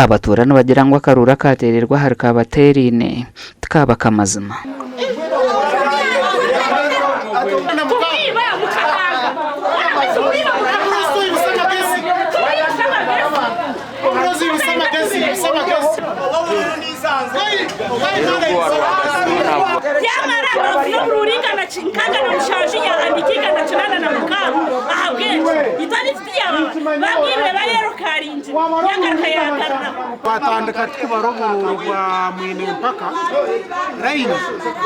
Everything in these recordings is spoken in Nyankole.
Abatuura nibagira ngu akaruuru akaateererwa ahari Kabateeraine tikaaba k'amazima. Twatandika tukubara oburuuru bwa mwine mpaka layini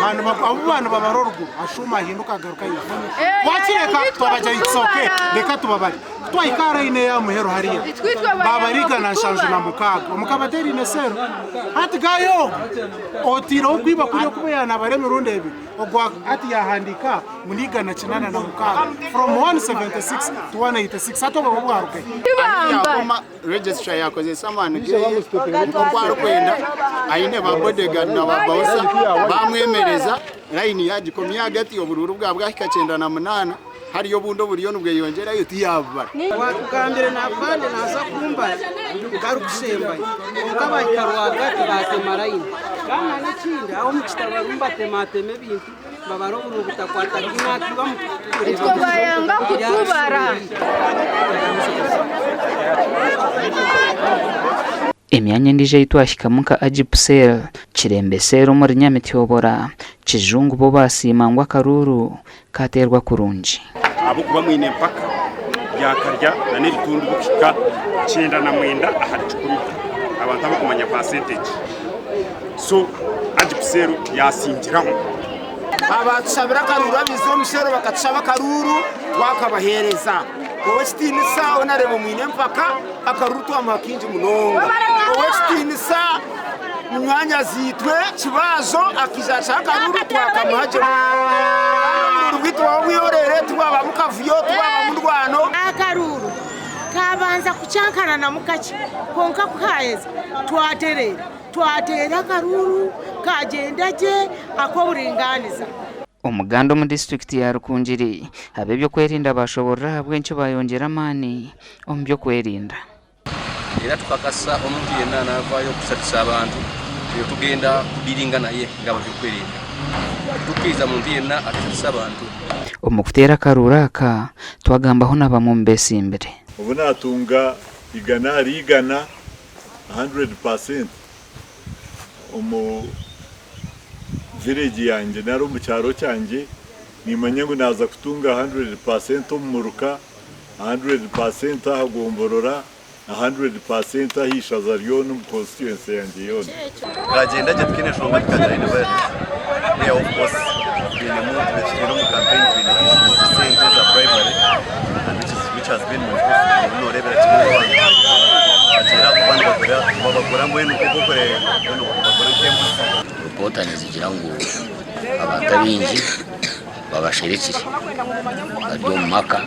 abu baaba nibabara oruguru ashuuma ahinduka agaruka ahaifo. Twakireka twabagira it's okay reka tubabare. Kutwahika aha layini eya muheru hariya baabara 176 omukaba ateeraine seero. Hati gaayo ogwo otaireho okwiba kuriya oku yaanabara emirundi ebiri ogwo hati yaahandiika ngu ni 186 from 176 to 186 hati obwo bwarugahi? Ahu Registrar yakozesa amaani geye nk'oku arikwenda aine ba bodyguard na ba bouncer bamwemereza line yagikomya ahagati oburuuru bwaba bwahika 98 hariyo obundi oburiyo nibweyongyerayo tiyabubara. Watugambire na afande naza kumbara nkarikusembayo kwonka bahika rwagati batema layini kandi na nekindi aho omukitabo barimu nibatematema ebintu babara obururu butakwatagaine Itwe bayanga kutubara. Emyanya endiijo ei twahikamu nka Agip Cell, Kirembe Cell omuri Nyamityobora, Kijungu bo baasiima ngu akaruuru kaateerwa kurungi. Ahabw'okuba mwine empaka byakarya na n'ebitundu bikuhika 99 ahari kikumi abantu abakumanya percentage so Agip Cell yasingiraho. Abaatushabire akaruuru abaizire omu seero bakatushaba akaruuru twakabaheereza. Ow'ekitiinisa Honarebo Mwine-Mpaka akaruuru twamuha kaingi munonga. Ow'ekitiinisa Munywanyazi-itwe Kibaazo akaija yashaba akaruuru twakamuha gye munonga. Kandi oburuuru bwaitu bwaba bwihoreire tibwabamu kavuyo, tibwabamu ndwano. Akaruuru kaabanza kucankaranamu kakye kwonka ku kaaheza twatereera. Twateera akaruuru kaagyenda gye ak'oburingaaniza. Omuganda omu disiturikiti ya Rukungiri, ab'eby'okwerinda baashoborora ahabw'enki baayongyera amaani omu by'okwerinda. Era tukakasa omuntu yenna anavaayo okusatisa abantu eyo tugenda kudiringa naye nga ab'ebyokwerinda. Titukiriza muntu yenna atasatisa abantu. Omu kuteera akaruuru aka, twagambaho na bamwe omu beesimbire. Obu naatunga igana ahari igana, 100%, omu village yangye nari omu kyaro kyangye, nimanya ngu naaza kutunga 100% omu muruka, 100% aha gomborora, na 100% aha ishaza ryona omu constituency yangye yoona. Twagyenda gye tukaine enshonga tukagira in violence where of course twinemu twine omu campaign twine issues z'esente za bribery and which is which has been manifested obu noreebera kimwe ngu abantu bagyera kuba nibagura nibabagura mbwenu nk'oku orikureeba mbwenu nibagura nk'embuzi. Ripoota nizigira ngu abantu abaingi babasherekire bari omu maka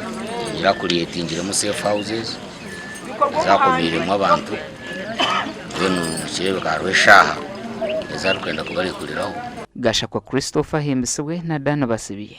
ningira kuriyetingiremu safe houses ezakomiiremu abantu mbwenu nikireebeka hariho eshaaha ezi arikwenda kubarekuriraho. Gashakwa Christopher Ahimbisibwe na Dan Basibye.